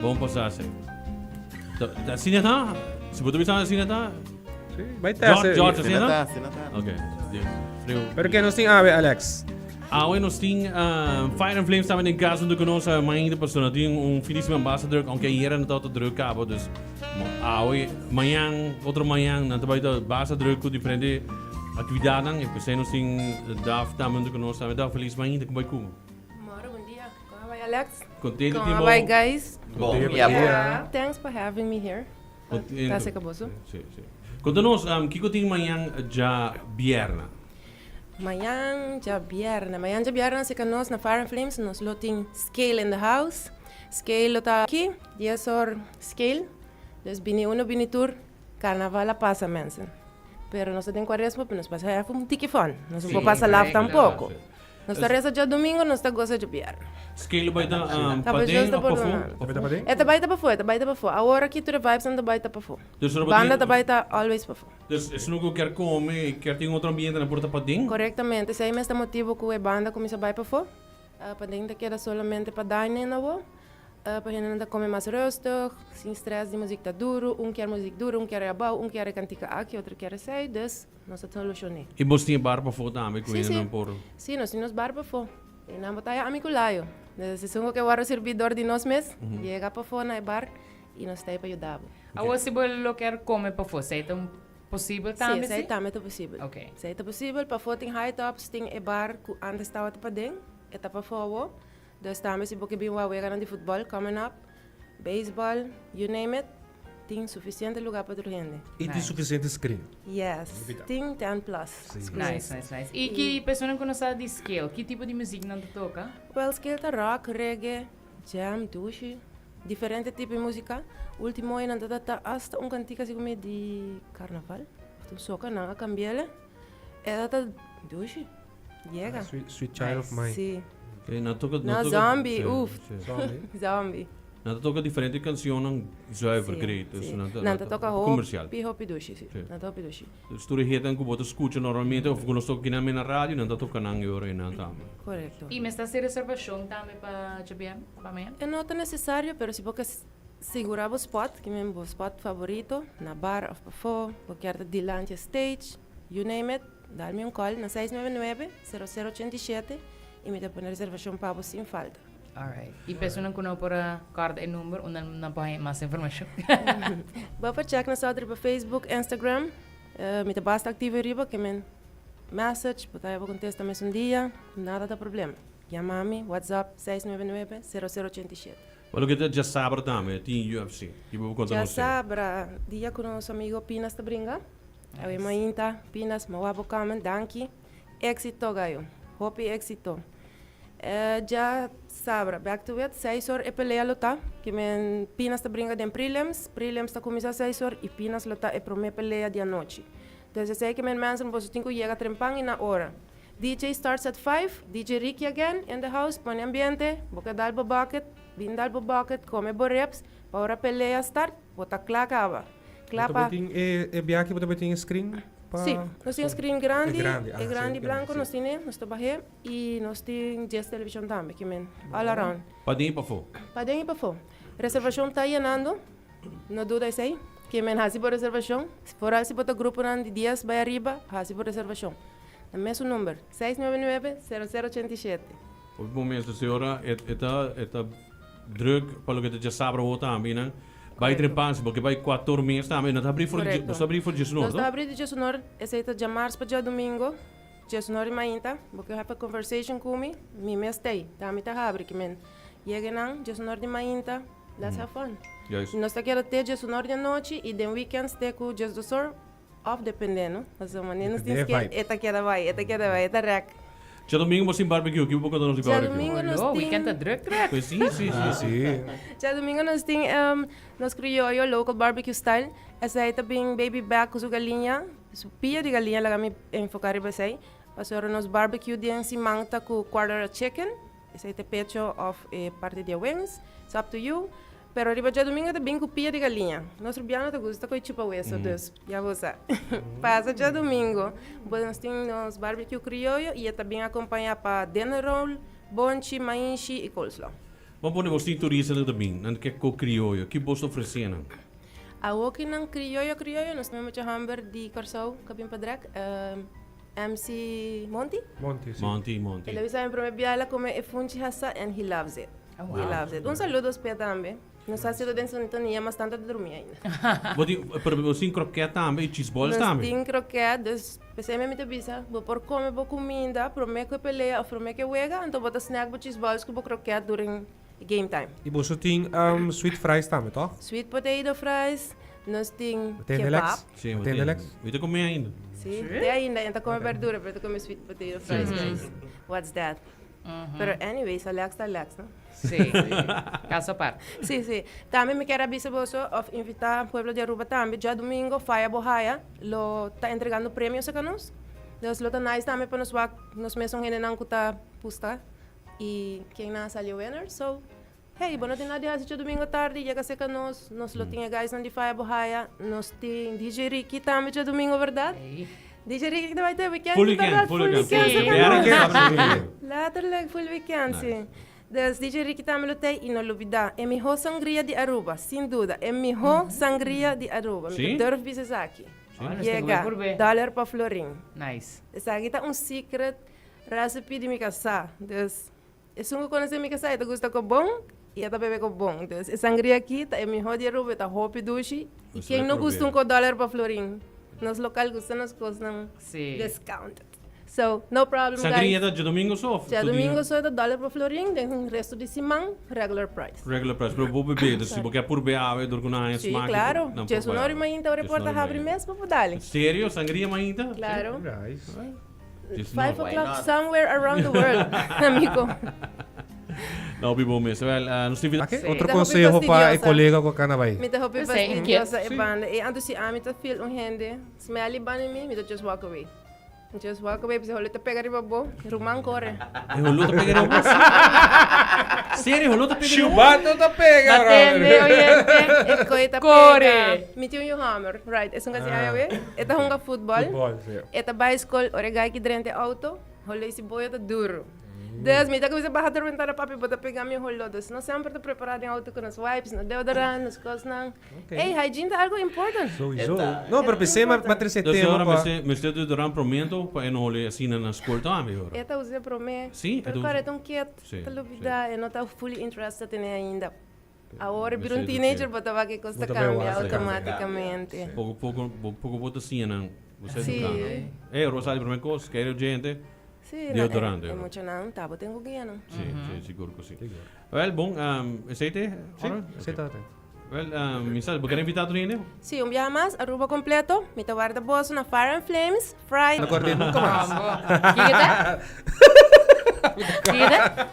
Bon pasá esei. Ta ta asina ta? Si bo ta bisa asina ta? Sí, bai test. George, George, Asina asina ta, ta? asina ta. Ok. Di friu. Pero ke nos tin awe, Alex? Awe nos tin uh, Fire and Flames tambe den cas hunto cu nos uh, mainta pasobra nos tin un fin di siman basta druk, aunke ayera no tabata druk caba, dus awe, mañan, otro mañan nan ta bai ta basta druk cu diferente actividadnan y p'esei nos tin Daf tambe hunto cu nos tambe. Daf, feliz mainta, con bai cu? Moro, bon dia. Con bai, Alex? Contento Con tin bo. bai, guys? Bon, Bon ya bo. dia. Thanks for having me here. Contento. Ta seca boso. Sí, sí. Conta nos, um, kiko tin mañan djabierna? Mañan djabierna. Mañan djabierna seca nos na Fire and Flames nos lo tin Scale in the house. Scale lo ta aki, 10 or Scale. Dus bini uno bini tur. Carnaval a pasa mensen. Pero nos ta den cuaresma, pero nos pasa have un tiki fun. Nos no por pasa laf tampoco. Nos ta reza djadomingo, nos ta goza djabièrnè. Scale bai ta Ta paden just ta of pafó? pordonando. Ta bai ta paden? E ta bai ta pafó, e ta bai ta pafó. Awor aki tur e vibesnan ta bai ta pafó. Dus ora bo Banda tin ta bai ta always pafó. Dus esnan ku kier kome i kier tin otro ambiente nan por ta paden? Korektamente. Esei mes ta motibu ku e banda kuminsá bai pafó. Paden ta keda solamente pa dine-in awor. Pa hendenan ta kome mas rustig, sin stress di muzik ta duru. Un kier muzik duru, un kier e abou, un kier e kantika aki, otro kier esei. Dus Nos ta solucion'é. I bos tin e bar pafó tambe ku Sí, hende sí. nan por. Sí, nos tin nos bar pafó. I nan bo ta haya ami ku Layo. Entonces, esun ku ke wòrdu sirbí dor di nos mes, yega pafó na e bar i nos ta ei pa yuda bo. Awor si bo lo kier kome pafó, esei ta un posibel tambe Sí, sí? esei tambe ta posibel. Ok. Esei ta posibel. Pafó tin high tops, tin e bar ku antes tabata paden, e ta pafó awor. Dus tambe si bo ke bin wak weganan di futbòl coming up, beisbòl, you name it, tin sufisiente lugá pa tur hende. I tin sufisiente screen. Yes, tin ten plus screens. Nice, nice, nice. I ki personanan ku no sa di Scale, ki tipo di muzik nan ta toka? Well, Scale ta rock, reggae, jam, dushi, diferente tipo di músika. Ultimo aña nan ta ta hasta un kantika así como di karnaval, of un soca, nan a kambi'el. E ta ta dushi. Yega. Sweet, sweet child of mine. Sí. Sí, nan toca, Na toca, zombie, sí, uf. sí. Zombie. Zombie. Nan ta toca diferente cancionnan zuiver, Sí, great. Dus sí. nan ta, Nan ta toca comercial. hopi, hopi dushi, sí. Sí. Nan ta hopi dushi. Dus tur e hitnan cu bo ta scucha normalmente of cu nos toca kinan na radio, nan ta toca nan e ora ei nan tambe. Correcto. I mester hasi reservacion tambe pa djabièrnè, pa mañana? E no ta necesario, pero si bo ke sigura bo spot, ki men bo spot favorito, na bar of pafó, bo kier ta dilanti e stage, you name it, Dal mi un call na 699 00 87 y mi ta pone reservacion pa bo sin falta. Alright. Y personan cu no por a corda e number, unda nan por haña mas informacion? Bo por check nos out riba Facebook, Instagram. Mi ta basta activo riba, ke men message, bo ta haya bo contesta mesun dia, nada ta problema. Yama mi, WhatsApp 699 00 87. Bo loke ta djasabra tambe tin UFC. Ki bo por conta nos? Djasabra, dia cu nos amigo Pinas ta bringa. Awe mainta, Pinas, mi wak bo comment, danki. Exito gayo, hopi exito. Djasabra, back to it, seis or e pelea lo ta, ki men Pinas ta bringa den prelims, prelims ta kuminsá seis or i Pinas lo ta e promé pelea di anochi. Entonces esei ke men mensen boso tin ku yega trempan i na ora. DJ starts at five, DJ Ricky again in the house, pone ambiente, bo ke dal bo bucket, bin dal bo bucket, kome bo ribs, pa ora pelea start, bo ta kla kaba. Kla Bo pa. tin e e biaha bo ta tin e screen pa. Sí, nos tin e screen grandi, E grandi, ah, e grandi sí, blanco sí. nos tin e, nos ta bah'é y nos tin dies television tambe, ki men all around. Paden y pafó. Paden y pafó. Reservacion ta yenando, no duda esey, ki men haci bo reservacion, vooral si bo ta gruponan di dies bay ariba, haci bo reservacion. Na mesun number, 699 00 87. Op momento, señora, e e ta e ta druk pa loke ta djasabra awo tambe nan. Bai trepan si bo ke bai kuator mes tambe. No ta abri for Correcto. nos ta abri for djesunor, Nos ta to? abri di djesunor, esei ta djamars pa djadumingo, djesunor di mainta. Bo ke have a conversation ku mi, mi mes t'ei. Ta mi ta habri ki men yega nan djesunor di mainta, let's have fun. Juist. Nos ta keda te djesunor di anochi i den weekends te ku djesdosor. Of depende no, pasobra manera nos tin Depende ske vibe. e ta keda bai, e ta keda bai, e ta rek. Djadomingo bo sin barbecue, kico bo conta nos di barbecue? Djadomingo nos Olo, tin. weekend ta druk druk. Pues sí, sí, sí. Sí. Djadomingo nos tin nos crioyo local barbecue style. Esei ta bin baby back cu su galiña, su pia di galiña laga mi enfoca riba esei. Pasobra nos barbecue den siman ta cu quarter of chicken, esei ta e pecho of e parti di e wings, it's up to you. Pero riba djadumingo ta bin ku pia di galiña. Nos rubiano ta gusta koe chupa weso, dus ya bo sa. Pasa djadumingo, bo nos tin nos barbecue crioyo y e ta bin acompaña pa dinner roll, bonchi, maishi y coleslaw. Ban pone bos tin turistanan ta bin, nan ke ko krioyo, ki bos ta ofresé nan? Awo ki nan krioyo krioyo, nos tin mucha hòmber di Kòrsou ku a bin pa drèk, MC Monty. Monty, si. Monty, Monty. El a bisa mi promé biaha el a kome e funchi hasá and he loves it. He loves it. Un saludo spé tambe. Nos a sido den sintonia mas tanto ta drumi ainda. Bo tin, pero bo tin kroket tambe y cheese balls tambe. Nos tin kroket, dus p'esei mi ta bisa, bo por kome bo kuminda promé ku e pelea òf promé ku e wega, anto bo ta snack bo cheese balls ku bo kroket during game time. Y boso tin sweet fries tambe, tòg? Sweet potato fries, nos tin Bo tende, kebab. Lex? Sí, Bo bo tende, tin. Lex? Mi ta kome ainda. Sí, te ainda, e ta kome berdura, pero e ta kome sweet potato fries, guys. What's that? Pero anyways, Alex ta Alex, no? Sí, caso apart. Sí, sí. Tambe mi kier a bisa boso of invita pueblo di Aruba tambe, djadomingo Faya Bo Haya lo ta entregando premios aca nos. Dus lo ta nice tambe pa nos wak nos mesun hendenan cu ta pusta y ken nan a sali winner. So, hey, bo no tin nada di haci djadomingo tardi, yega cerca nos, nos lo tin e guysnan di Faya Bo Haya, nos tin DJ Ricky tambe djadomingo, verdad? Ey. DJ Ricky ta bai te weekend, Full weekend, verdad? full Full weekend. weekend, Sí. cerca nos. Weekend. Letterlijk full weekend, Nice. sí. Dus DJ Ricky tambe lo t'ei y no lubida, e miho sangria di Aruba, sin duda, e miho sangria di Aruba. Mi Sí? ta durf bisa esaki. Ah, nos tin Yega, ku bai purbe. dollar pa florin. Nice. Esaki ta un secret recipe di mi kasá. Dus, esun ku konosé mi kasá e ta gusta ku bon y e ta bebe ku bon. Dus, e sangria aki ta e miho di Aruba, e ta hopi dushi. Y Nos ken bai no gusta un purbe. ku dollar pa florin? Nos local gusta nos kosnan Sí. discounted. So, no problem guys. Sangria ta djadomingo so of Djadomingo so e ta dollar pa florin, den resto di siman regular price. Regular price, pero bo bebe, dus si bo ke purbe awe dor ku nan haña Sí, smaak, claro. nan por Djes un bai ora awe. mainta ora e Djes un porta ora habri mainta. mes pa por dali. Serio? Sangria mainta? Claro. Nice. Djes un Five ora. Why o'clock not? somewhere around the world, amigo. No, hopi bo mes. Wel, nos tin Oké, Sí. otro Mi ta hopi conseho pa e fastidiosa. colega cu cana bai. Mi ta hopi P'esei, fastidiosa e Sí. banda. E anto si ami ta feel un hende smelly banda mi, mi ta just walk away. Just walk away, pasobra holó ta pega riba bo, ruman kore. E holó ta pega riba bo? Serio, holó ta pega riba bo? Shubato ta pega, Batende, brother. oyente. E koi ta Kore. pega. Mi tin un yu hòmber, right, esun kasi Ah. awe. E ta hunga futbòl. Futbòl, sí. E ta bai skol, ora e gai ki drenta e outo, holó i si boyo ta duru. Dus mi ta kuminsá baha tur bentana, papi bo ta pega mi holó. Dus nos semper ta prepará den outo ku nos wipes, nos deodorant, nos kosnan. Ey, hygiene ta algo important. Sowieso. No, pero pensé ma ma trece Dus tema ora pa. mester mester deodorant promento pa e no hole asina na skol tambe ora. E ta usa prome. Sí, e Pero ta usa. kor e ta un kiet, Sí, ta sí. lubida, e no ta fully interested in e ainda. Awor e bira un Mester teenager, eduke. bo ta wak e kos Bo ta ta bay cambia wak. automaticamente. Poco poco bo poco bo ta siña nan. Bo sa Sí. educa nan. Ey, Rosalie, prome kos, kere oyente. Sí, no, e, Deodorante, e ora. muchanan ta bo tin ku guia nan. Sí, sí, sigur ku sí. Wel, bon, esei te, Sí, ora? esei ta te. Wel, mi sa, bo kere invita tur hende? Sí, un biaha mas, Aruba completo. Mi ta warda boso na Fire and Flames, Friday. No kòrda nunka mas. Kiko ta? Kiko ta?